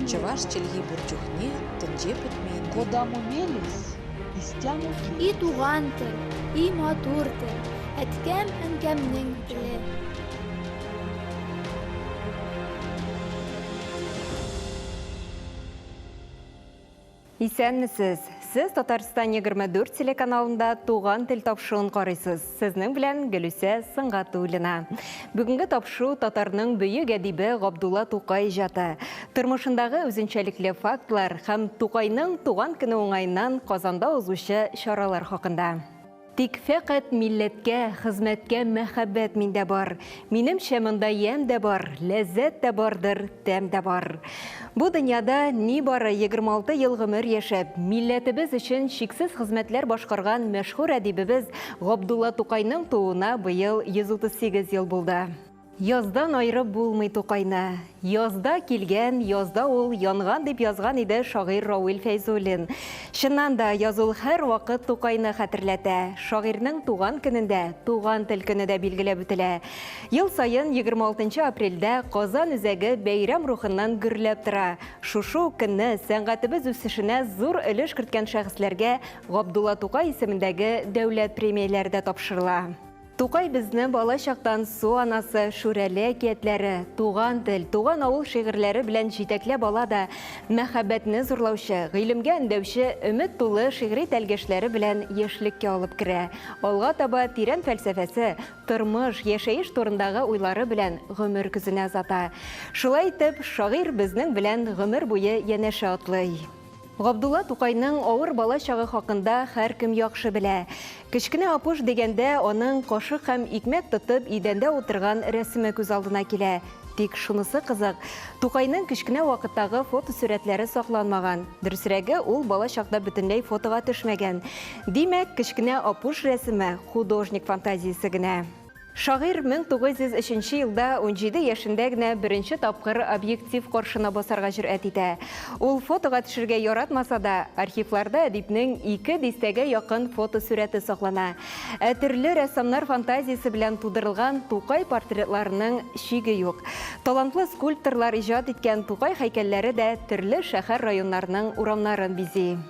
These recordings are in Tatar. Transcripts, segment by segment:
Чӑваш чӗлхи пур чухне тӗнче пӗтмен. Кодамо мелесь, истямо И туган тел, и матур тел, әткәм-әнкәмнең теле. Исәнмесез! Сез Татарстан 24 телеканалында Туган тел тапшыруын карыйсыз. Сезнең белән Гөлүсә Сөнгатуллина. Бүгенге тапшыру татарның бөек әдибе Габдулла Тукай иҗаты, тормышындагы үзенчәлекле фактлар һәм Тукайның туган көне уңаеннан Казанда узучы чаралар хакында. Тик фәкать милләткә, хезмәткә мәхәббәт миндә бар. Минемчә, монда ямь дә бар, ләззәт тә бардыр, тәм дә бар. Бу дөньяда нибары 26 ел гомер яшәп, милләтебез өчен чиксез хезмәтләр башкарган мәшһүр әдибебез Габдулла Тукайның тууына быел 138 ел булды. Яздан аерып булмый Тукайны. Язда килгән, язда ул янган, дип язган иде шагыйрь Равил Фәйзуллин. Чыннан да, яз ул һәрвакыт Тукайны хәтерләтә. Шагыйрьнең туган көнендә Туган тел көне дә билгеләп үтелә. Ел саен 26 апрельдә Казан үзәге бәйрәм рухыннан гөрләп тора. Шушы ук көнне сәнгатебез үсешенә зур өлеш керткән шәхесләргә Габдулла Тукай исемендәге дәүләт премияләре дә тапшырыла. Тукай безне бала чактан Су анасы, Шүрәле әкиятләре, Туган тел, Туган авыл шигырьләре белән җитәкләп ала да, мәхәббәтне зурлаучы, гыйлемгә өндәүче өмет тулы шигъри тәлгәшләре белән яшьлеккә алып керә. Алга таба тирән фәлсәфәсе, тормыш, яшәеш турындагы уйлары белән гомер көзенә озата. Шулай итеп, шагыйрь безнең белән гомер буе янәшә атлый. Габдулла Тукайның авыр бала чагы хакында һәркем яхшы белә. Кечкенә Апуш дигәндә аның кашык һәм икмәк тотып идәндә утырган рәсеме күз алдына килә. Тик шунысы кызык, Тукайның кечкенә вакыттагы фотосурәтләре сакланмаган. Дөресрәге, ул бала чакта бөтенләй фотога төшмәгән. Димәк, кечкенә Апуш рәсеме, художник фантазиясе генә. Шагыйрь 1903 нче елда 17 яшендә генә беренче тапкыр объектив каршына басарга җөрьәт итә. Ул фотога төшергә яратмаса да, архивларда әдипнең ике дистәгә якын фотосурәте саклана. Ә төрле рәссамнар фантазиясе белән тудырылган Тукай портретларының чиге юк. Талантлы скульпторлар иҗат иткән Тукай һәйкәлләре дә төрле шәһәр-районнарның урамнарын бизи.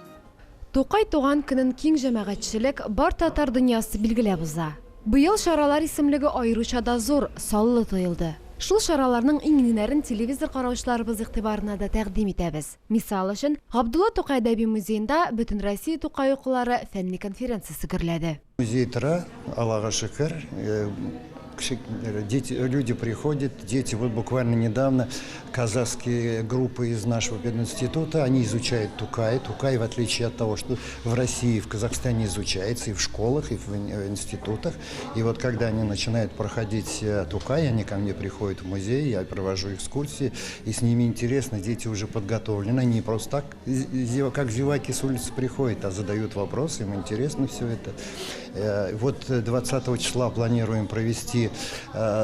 Тукай туган көнен киң җәмәгатьчелек, бар татар дөньясы билгеләп уза. Быел чаралар исемлеге аеруча да зур, саллы тоелды. Шул чараларның иң-иңнәрен телевизор караучыларыбыз игътибарына да тәкъдим итәбез. Мисал өчен, Габдулла Тукай әдәби музеенда Бөтенроссия Тукай укулары фәнни конференциясе гөрләде. Музей тора, Аллага шөкер. Дети, люди приходят, дети, вот буквально недавно казахские группы из нашего пединститута, они изучают Тукай. Тукай, в отличие от того, что в России, в Казахстане изучается и в школах, и в институтах. И вот когда они начинают проходить Тукай, они ко мне приходят в музей, я провожу экскурсии, и с ними интересно, дети уже подготовлены, они не просто так, как зеваки с улицы приходят, а задают вопросы, им интересно все это. Вот 20 числа планируем провести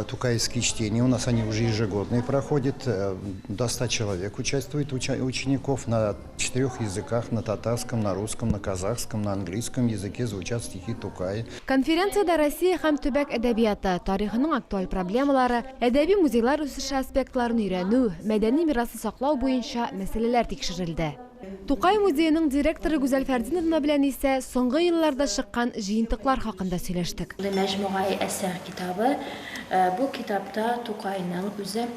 тукайские чтения. У нас они уже ежегодные проходят. До 100 человек участвует учеников на 4 языках, на татарском, на русском, на казахском, на английском языке звучат стихи Тукая. Конференциядә Россия һәм төбәк әдәбияты тарихының актуаль проблемалары, әдәби музейлар үсеше аспектларын өйрәнү, мәдәни мирасны саклау буенча мәсьәләләр тикшерелде. Тукай музееның директоры Гүзәл Фәрдиновна белән исә соңгы елларда чыккан җыентыклар хакында сөйләштек. Мәҗмугаи әсәр китабы. Бу китапта Тукайның үзе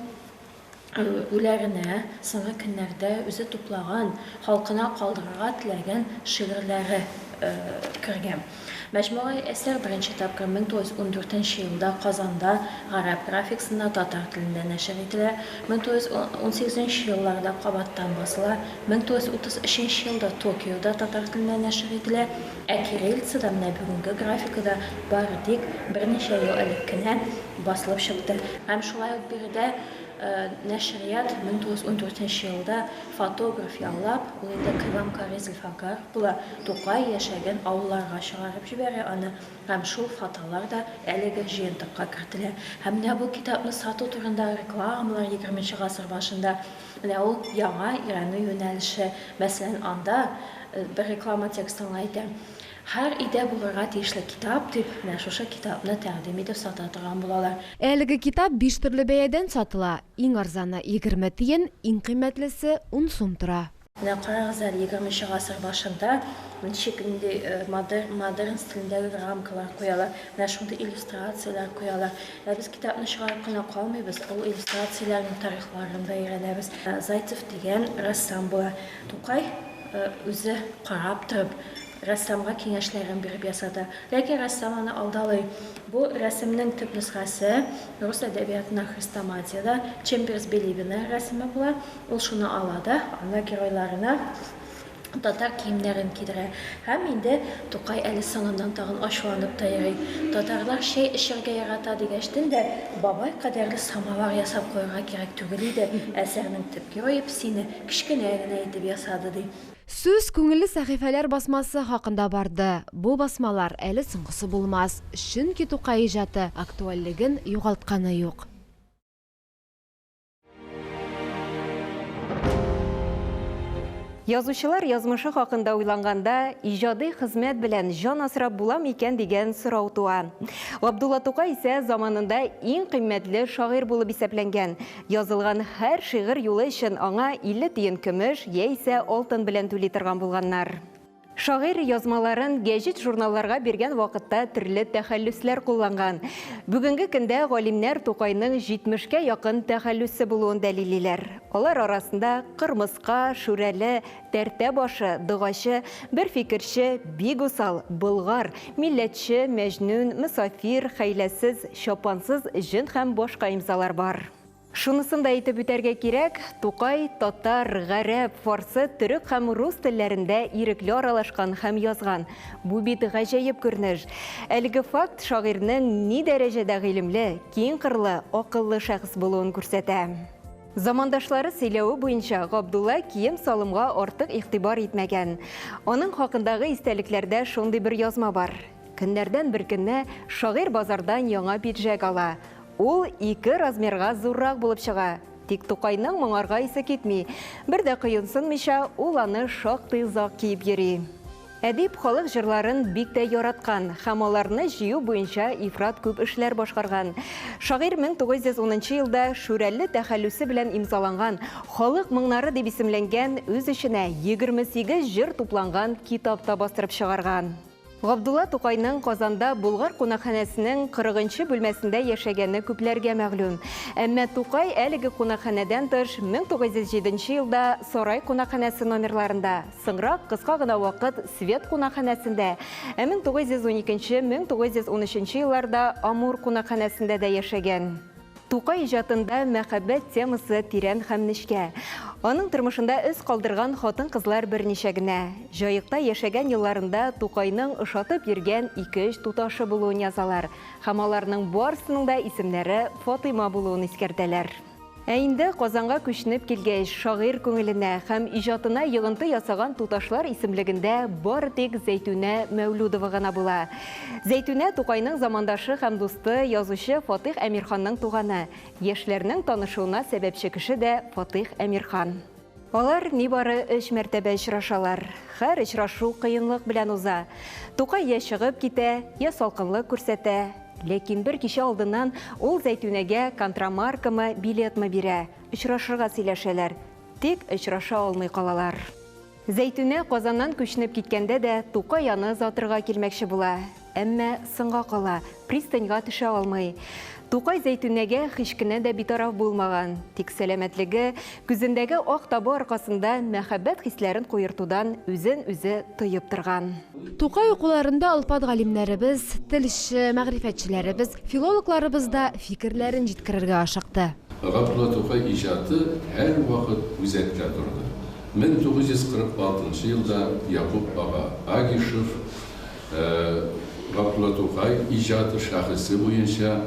үләренә соңгы көннәрдә үзе туплаган, халкына калдырырга теләгән шигырьләре кергән. Мәҗмугаи әсәр беренче тапкыр 1914 елда Казанда гарәп графикасында татар телендә нәшер ителә, 1918 елларда кабаттан басыла, 1933 елда Токиода татар телендә нәшер ителә, ә кириллицада менә бүгенге графикада бары тик берничә ел элек кенә басылып чыкты. Һәм шулай ук биредә нәшрият 1914 елда фотограф яллап, ул инде Кыйвам Кари Зөлфәкаров була, Тукай яшәгән авылларга чыгарып җибәрә аны, һәм шул фотолар да әлеге җыентыкка кертелә. Һәм менә бу китапны сату турындагы рекламалар егерменче гасыр башында, менә ул яңа өйрәнү юнәлеше. Мәсәлән, анда бер реклама текстын әйтәм. Һәр өйдә булырга тиешле китап дип, менә шушы китапны тәкъдим итеп сата торган булалар. Әлеге китап 5 төрле бәядән сатыла. Иң арзаны 20 тиен, иң кыйммәтлесе 10 сум тора. Менә карагыз әле, 20 гасыр башында ничек инде модерн стилендәге рамкалар куялар, менә шундый иллюстрацияләр куялар. Ә без китапны чыгарып кына калмыйбыз, ул иллюстрацияләрнең тарихларын да өйрәнәбез. Зайцев дигән рәссам була. Тукай үзе карап торып, рәссамга киңәшләрен биреп ясата. Ләкин рәссам аны алдалый. Бу рәсемнең төп нөсхәсе рус әдәбиятына хрестоматиядә Чемберс Билибина рәсеме була. Ул шуны ала да, ана геройларына татар киемнәрен кидерә. Һәм инде Тукай әле соңыннан тагын ачуланып та йөри. Татарлар чәй эчәргә ярата дигәчтен дә, бабай кадәрле самовар ясап куярга кирәк түгел иде. Әсәрнең төп герое песине кечкенә генә итеп ясады, ди. Сүз күңелле сәхифәләр басмасы хакында барды. Бу басмалар әле соңгысы булмас, чөнки Тукай иҗаты актуальлеген югалтканы юк. Язучылар язмышы хакында уйланганда, иҗади хезмәт белән җан асрап булам икән дигән сорау туа. Габдулла Тукай исә заманында иң кыйммәтле шагыйрь булып исәпләнгән. Язылган һәр шигырь юлы өчен аңа 50 тиен көмеш яисә алтын белән түли торган булганнар. Шагыйрь язмаларын гәҗит-журналларга биргән вакытта төрле тәхәллүсләр кулланган. Бүгенге көндә галимнәр Тукайның 70-кә якын тәхәллүсе булуын дәлиллиләр. Алар арасында Кырмыска, Шүрәле, Тәртә башы, Догачы, Бер фикерче, Бик усал, Болгар, Милләтче, Мәҗнүн, Мөсафир, Хәйләсез, Чапансыз, Җен һәм башка имзалар бар. Шунысын да әйтеп үтәргә кирәк, Тукай татар, гарәп, фарсы, төрек һәм рус телләрендә ирекле аралашкан һәм язган. Бу бит гаҗәеп күренеш. Әлеге факт шагыйрьнең ни дәрәҗәдә гыйлемле, киң кырлы, акыллы шәхес булуын күрсәтә. Замандашлары сөйләве буенча Габдулла кием-салымга артык игътибар итмәгән. Аның хакындагы истәлекләрдә шундый бер язма бар. Көннәрдән бер көнне шагыйрь базардан яңа пиджәк ала. Ул 2 размерга зуррак булып чыга. Тик Тукайның моңарга исе китми. Бер дә кыенсынмыйча, ул аны шактый озак киеп йөри. Әдип халык җырларын бик тә яраткан һәм аларны җыю буенча ифрат күп эшләр башкарган. Шагыйрь 1910 елда Шүрәле тәхәллүсе белән имзаланган Халык моңнары дип исемләнгән үз эченә 28 җыр тупланган китап та бастырып чыгарган. Габдулла Тукайның Казанда Болгар кунакханәсенең 40-нчы бүлмәсендә яшәгәне күпләргә мәгълүм. Әмма Тукай әлеге кунакханәдән тыш 1907 елда Сарай кунакханәсе номерларында, соңрак кыска гына вакыт Свет кунакханәсендә, ә 1912-1913 елларда Амур кунакханәсендә дә яшәгән. Тукай иҗатында мәхәббәт темасы тирән һәм нечкә. Аның тормышында эз калдырган хатын-кызлар берничә генә. Җаекта яшәгән елларында Тукайның ошатып йөргән 2-3 туташы булуын язалар. Һәм аларның барысының да исемнәре Фатыйма булуын искәртәләр. Ә инде Казанга күченеп килгәч, шагыйрь күңеленә һәм иҗатына йогынты ясаган туташлар исемлегендә бары тик Зәйтүнә Мәүлүдова гына була. Зәйтүнә Тукайның замандашы һәм дусты, язучы Фатих Әмирханның туганы. Яшьләрнең танышуына сәбәпче кеше дә Фатих Әмирхан. Алар нибары 3 мәртәбә очрашалар. Һәр очрашу кыенлык белән уза. Тукай я чыгып китә, я салкынлык күрсәтә. Ләкин бер кичә алдыннан ул Зәйтүнәгә контрамаркамы, билетмы бирә. Очрашырга сөйләшәләр. Тик очраша алмый калалар. Зәйтүнә Казаннан күченеп киткәндә дә Тукай аны озатырга килмәкче була. Әмма соңга кала, пристаньга төшә алмый. Тукай Зәйтүнәгә һич кенә дә битараф булмаган. Тик сәламәтлеге, күзендәге ак табы аркасында мәхәббәт хисләрен куертудан үзен-үзе тоеп торган. Тукай укуларында олпат галимнәребез, телче, мәгърифәтчеләребез, филологларыбыз да фикерләрен җиткерергә ашыкты. Габдулла Тукай иҗаты һәр вакыт үзәктә торды. 1946 елда Якуб ага Агишев Габдулла Тукай иҗаты шәхесе буенча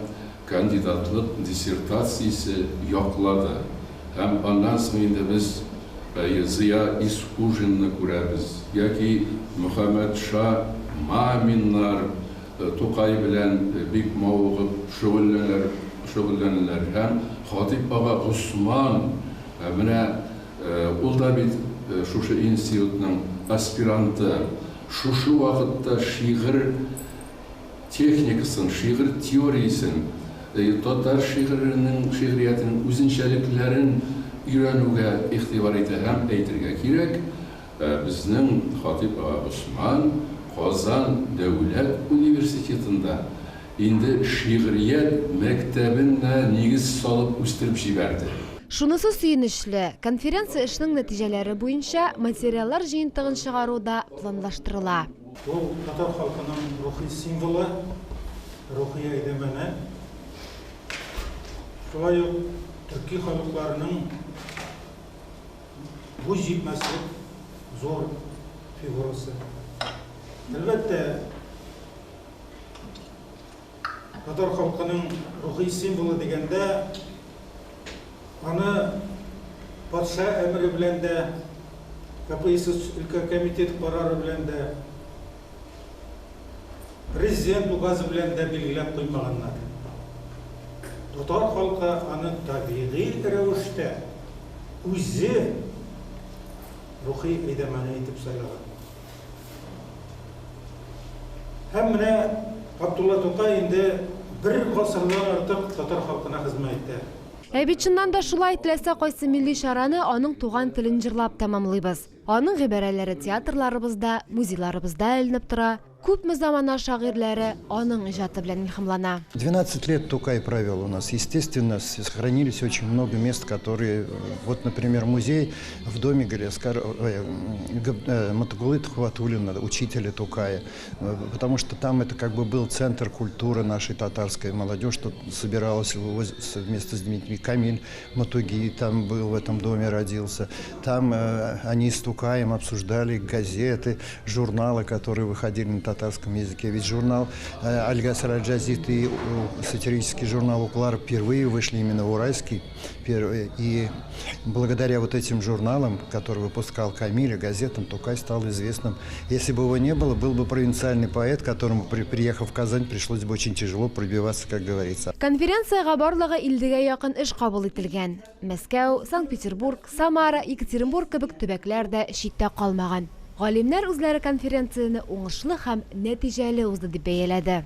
кандидатлык диссертациясе яклады. Һәм аннан соң инде без Зыя Искужинны күрәбез, яки Мөхәммәтша Маминнар Тукай белән бик мавыгып шөгыльләнәләр. Һәм Хатип ага Госман, менә ул да бит шушы институтның аспиранты. Шушы вакытта шигырь техникасын, шигырь теориясен, татар шигыренең, шигъриятенең үзенчәлекләрен өйрәнүгә игътибар итә һәм, әйтергә кирәк, безнең Хатыйп ага Госман Казан дәүләт университетында инде шигърият мәктәбенә нигез салып үстереп җибәрде. Шунысы сөенечле, конференция эшенең нәтиҗәләре буенча материаллар җыентыгын чыгару да планлаштырыла. Ул татар халкының рухи символы, рухи әйдәмәне. Шулай ук төрки халыкларының буй җитмәслек зур фигурасы. Әлбәттә, татар халкының рухи символы дигәндә, аны патша әмере белән дә, КПСС өлкә комитеты карары белән дә, президент указы белән дә билгеләп куймаганнар. Татар халкы аны табигый рәвештә үзе рухи әйдәмәне итеп сайлаган. Һәм менә Габдулла Тукай инде бер гасырдан артык татар халкына хезмәт итә. Ә бит чыннан да шулай, теләсә кайсы милли чараны аның туган телен җырлап тәмамлыйбыз. Аның гыйбарәләре театрларыбызда, музейларыбызда эленеп тора. Күпме замана шагыйрьләре аның иҗаты белән илһамлана. 12 лет Тукай провел у нас. Естественно, сохранились очень много мест, которые... Вот, например, музей в доме Матугулы Тухватуллина, учителя Тукая. Потому что там это как бы был центр культуры нашей татарской молодежи, что собиралась вместе с Дмитрием. Камиль Матуги там был, в этом доме родился. Там они с Тукаем обсуждали газеты, журналы, которые выходили на татарском языке. Ведь журнал Аль-Гаср Аль-Джазид и сатирический журнал Уклар впервые вышли именно в Уральский. И благодаря вот этим журналам, которые выпускал Камиль, газетам, Тукай стал известным. Если бы его не было, был бы провинциальный поэт, которому, приехав в Казань, пришлось бы очень тяжело пробиваться, как говорится. Конференциягә барлыгы 50гә якын эш кабул ителгән. Мәскәү, Санкт-Петербург, Самара, Екатеринбург кебек төбәкләр дә читтә калмаган. Галимнәр үзләре конференцияне уңышлы һәм нәтиҗәле узды дип бәяләде.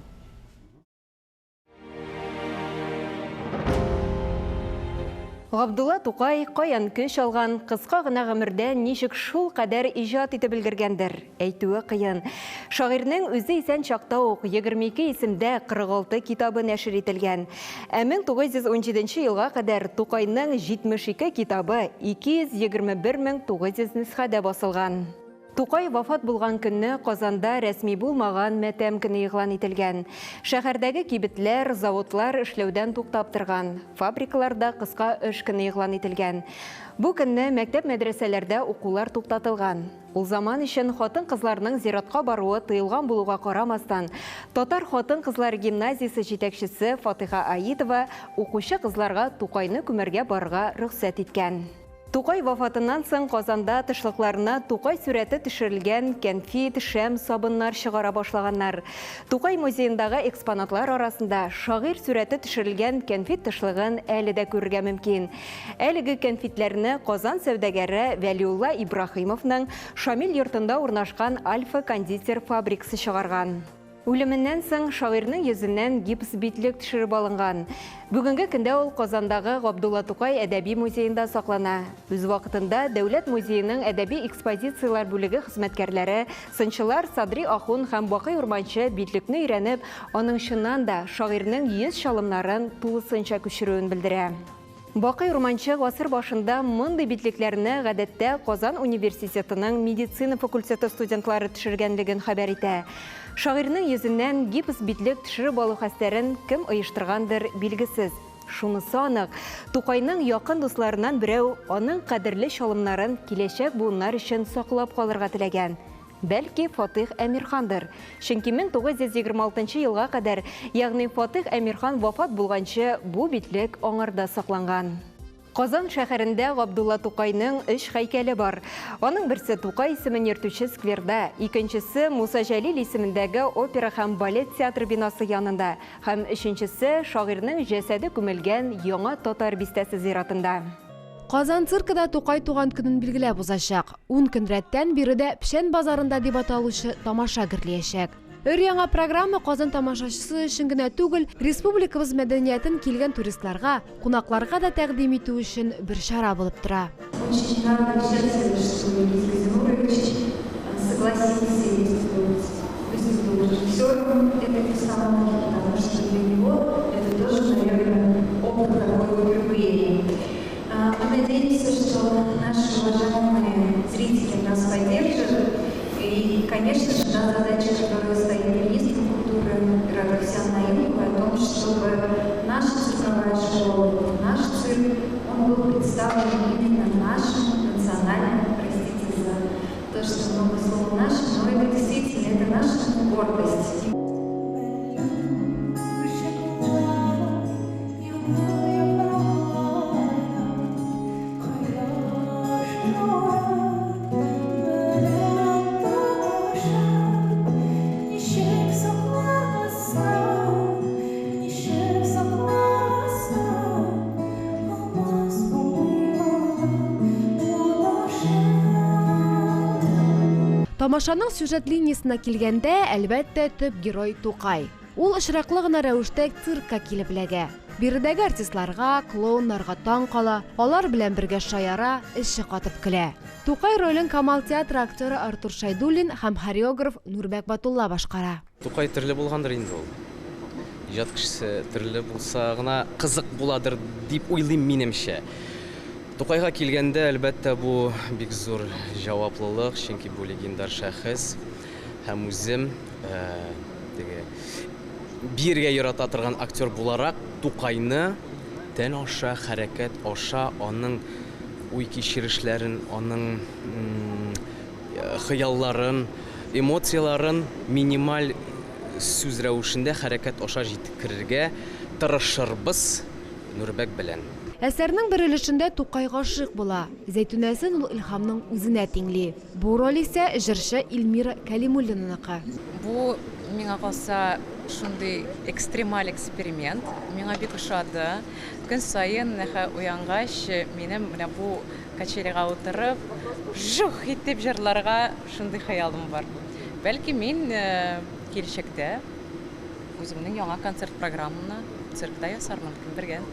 Габдулла Тукай каян көч алган, кыска гына гомердә ничек шул кадәр иҗат итеп өлгергәндер, әйтүе кыен. Шагыйрьнең үзе исән чакта ук 22 исемдә 46 китабы нәшер ителгән. Ә 1917 елга кадәр Тукайның 72 китабы 221 900 нөсхәдә басылган. Тукай вафат булган көнне Казанда рәсми булмаган мәтәм көне игълан ителгән. Шәһәрдәге кибетләр, заводлар эшләүдән туктап торган. Фабрикаларда кыска эш көне игълан ителгән. Бу көнне мәктәп-мәдрәсәләрдә укулар туктатылган. Ул заман өчен хатын-кызларның зиратка баруы тыелган булуга карамастан, татар хатын-кызлар гимназиясе җитәкчесе Фатыйха Аитова укучы кызларга Тукайны күмәргә барырга рөхсәт иткән. Тукай вафатыннан соң Казанда тышлыкларына Тукай сурәте төшерелгән кәнфит, шәм, сабыннар чыгара башлаганнар. Тукай музеендагы экспонатлар арасында шагыйрь сурәте төшерелгән кәнфит тышлыгын әле дә күрергә мөмкин. Әлеге кәнфитләрне Казан сәүдәгәре Вәлиулла Ибраһимовның Шамил йортында урнашкан Альфа кондитер фабрикасы чыгарган. Үлеменнән соң шагыйрьнең йөзеннән гипс битлек төшереп алынган. Бүгенге көндә ул Казандагы Габдулла Тукай әдәби музеенда саклана. Үз вакытында Дәүләт музееның әдәби экспозицияләр бүлеге хезмәткәрләре, сынчылар Садри Ахун һәм Бакый Урманчы битлекне өйрәнеп, аның чыннан да шагыйрьнең йөз чалымнарын тулысынча күчерүен белдерә. Бакый Урманчы гасыр башында мондый битлекләрне гадәттә Казан университетының медицина факультеты студентлары төшергәнлеген хәбәр итә. Шагыйрьнең йөзеннән гипс битлек төшереп алу хәстәрен кем оештыргандыр билгесез. Шунысы анык, Тукайның якын дусларыннан берәү аның кадерле чалымнарын киләчәк буыннар өчен саклап калырга теләгән. Бәлки Фатих Әмирхандыр. Чөнки 1926 елга кадәр, ягъни Фатих Әмирхан вафат булганчы, бу битлек аңарда сакланган. Казан шәһәрендә Габдулла Тукайның 3 һәйкәле бар. Аның берсе Тукай исемен йөртүче скверда, икенчесе Муса Җәлил исемендәге опера һәм балет театры бинасы янында һәм өченчесе шагыйрьнең җәсәде күмелгән Яңа Татар бистәсе зиратында. Казан циркы да Тукай туган көнен билгеләп узачак. Ун көн рәттән биредә Печән базарында дип аталучы тамаша гөрлиячәк. Өр-яңа программа Казан тамашачысы өчен генә түгел, республикабыз мәдәниятен килгән туристларга, кунакларга да тәкъдим итү өчен бер чара булып тора. Очень рада и счастлива, что Илгиз Газинурович согласился и выступил режиссером этой постановки, потому что для него это тоже, наверное, опыт такой впервые. Мы надеемся, что наши уважаемые зрители нас поддержат. И, конечно же, та задача, которая стоит министром культуры Рагасян Наиловой, о том, чтобы наша цирковая школа, наш цирк, он был представлен именно нашим национальным, простите за то, что много слов наше, но это действительно, это наша гордость. Тамашаның сюжет линиясенә килгәндә, әлбәттә, төп герой Тукай. Ул очраклы гына рәвештә циркка килеп эләгә. Биредәге артистларга, клоуннарга таң кала, алар белән бергә шаяра, эче катып көлә. Тукай ролен Камал театры актеры Артур Шәйдуллин һәм хореограф Нурбәк Батулла башкара. Тукай төрле булгандыр инде ул. Иҗат кешесе төрле булса гына кызык буладыр дип уйлыйм минемчә. Тукайга килгәндә, әлбәттә, бу бик зур җаваплылык, чөнки бу легендар шәхес һәм үзем теге биергә ярата торган актер буларак Тукайны тән аша, хәрәкәт аша аның уй-кичерешләрен, аның хыялларын, эмоцияләрен минималь сүз рәвешендә хәрәкәт аша җиткерергә тырышырбыз Нурбәк белән. Әсәрнең бер өлешендә Тукай гашыйк була. Зәйтүнәсен ул Илһамның үзенә тиңли. Бу роль исә җырчы Эльмира Кәлимуллинаныкы. Бу, миңа калса, шундый экстремаль эксперимент. Миңа бик ошады. Көн саен нәхә уянгач, минем менә бу качеляга утырып, жух итеп җырларга шундый хыялым бар. Бәлки мин киләчәктә үземнең яңа концерт программамны циркта ясармын, кем белгән.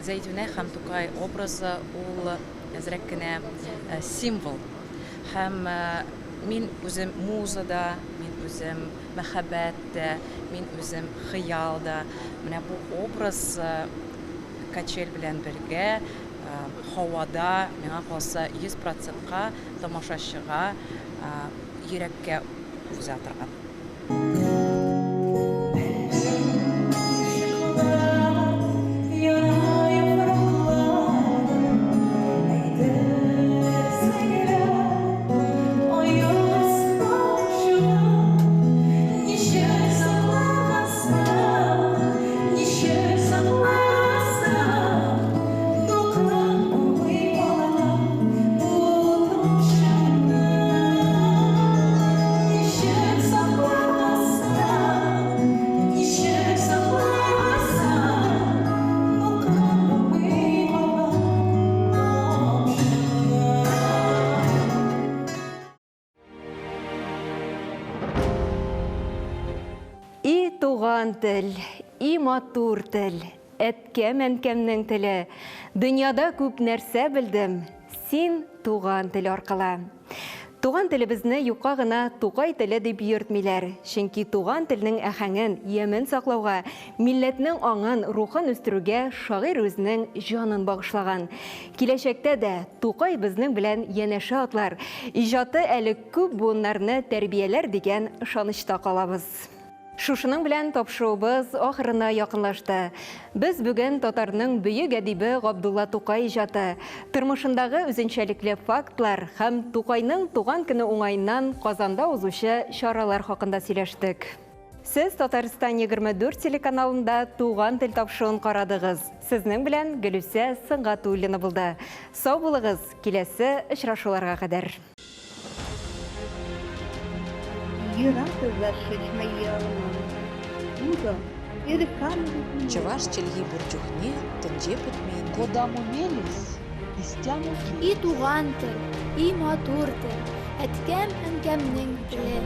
Зәйтүнә һәм Тукай образы ул әзрәк кенә символ. Һәм мин үзем муза да, мин үзем мәхәббәт тә, мин үзем хыял да. Менә бу образ качель белән бергә һавада, миңа калса, 100 процентка тамашачыга йөрәккә уза торган. И туган тел, и матур тел, әткәм-әнкәмнең теле. Дөньяда күп нәрсә белдем, син туган тел аркылы. Туган телебезне юкка гына Тукай теле дип йөртмиләр. Чөнки туган телнең әһәңен, ямен саклауга, милләтнең аңын, рухын үстерүгә шагыйрь үзенең җанын багышлаган. Киләчәктә дә Тукай безнең белән янәшә атлар, иҗаты әле күп буыннарны тәрбияләр дигән ышанычта калабыз. Шушының белән тапшыруыбыз ахырына якынлашты. Без бүген татарның бөек әдибе Габдулла Тукай иҗаты, тормышындагы үзенчәлекле фактлар һәм Тукайның туган көне уңаеннан Казанда узучы чаралар хакында сөйләштек. Сез Татарстан 24 телеканалында Туган тел тапшыруын карадыгыз. Сезнең белән Гөлүсә Сөнгатуллина булды. Сау булыгыз, киләсе очрашуларга кадәр. Ерак зашечмә ялман. Бу да. Чӑваш чӗлхи пур чухне тӗнче пӗтмен. Кодамо мелесь, истямо И туган тел, и матур тел, әткәм-әнкәмнең теле.